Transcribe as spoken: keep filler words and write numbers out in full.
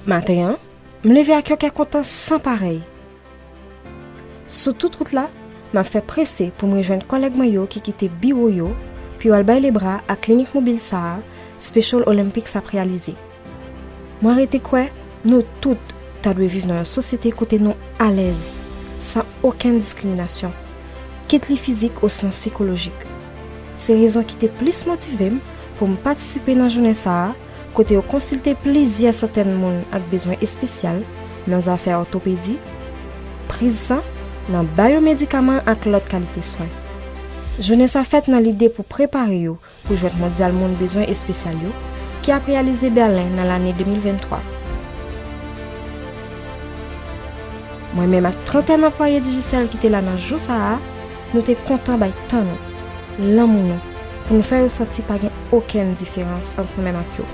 Maten an, m leve ak yon kè kontan san parèy. Sou tout wout la, m ap fè prese pou m rejwenn kòlèg mwen yo ki kite biwo yo pou yo al bay lebra ak klinik mobil sa a Special Olympics ap reyalize. Mwen rete kwè nou tout ta dwe viv nan yon sosyete kote nou alèz, san okenn diskriminasyon, kit li fizik osnon sikolojik. Se rezon ki te plis motive m pou m patisipe nan jounen sa a, kote yo konsilte plizyè santèn moun ak bezwen espesyal nan zafè òtopedi, priz san, nan ba yo medikaman ak lòt kalite swen. Jounen sa fèt nan lide pou prepare yo pou jwèt mondyal moun bezwen espesyal yo, ki ap reyalize Bèlen nan lane de mil venntwa. Mwen menm ak trantèn anplwaye Digicel ki te la nan jou sa a, nou te kontan bay tan nou, lanmou nou, pou nou fè yo santi pa gen okenn diferans ant nou menm ak yo.